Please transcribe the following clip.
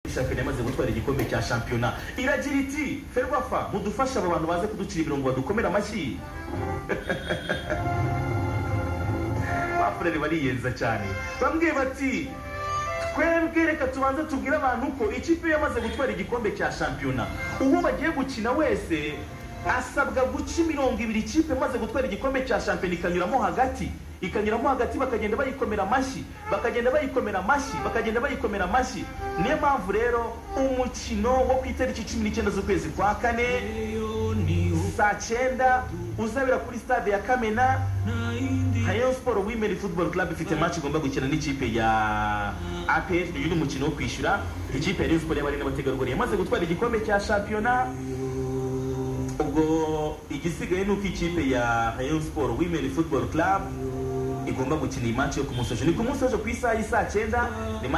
Shampiyona yamaze gutwara igikombe cya shampiyona, iragira iti: "Ferwafa, mudufashe aba bantu baze kuducira imirongo, badukomere amashyi." Bafurere bariyenza cyane, bambwiye bati: "Twebwe reka tubanze tubwire abantu ko ikipe yamaze gutwara igikombe cya shampiyona, uwo bagiye gukina wese asabwa guca imirongo ibiri. Ikipe imaze gutwara igikombe cya shampiyona ikanyuramo hagati, ikanyuramo hagati, bakagenda bayikomera amashyi, bakagenda bayikomera amashyi, bakagenda bayikomera amashyi." Niyo mpamvu rero umukino wo ku itariki 19 z'ukwezi kwa kane saa 9 uzabera kuri stade ya Kamena. Rayon Sport Women Football Club ifite match igomba gukina n'ikipe ya APR. Uyu ni umukino wo kwishyura. Ikipe ya Rayon Sport y'abari n'abategarugori yamaze gutwara igikombe cya shampiyona. Ubwo igisigaye ni uko ikipe ya Rayon Sport Women Football Club igomba gukina iyi match yo ku munsi w'ejo. Ni ku munsi w'ejo ku isaha y'isaa 9, ni match.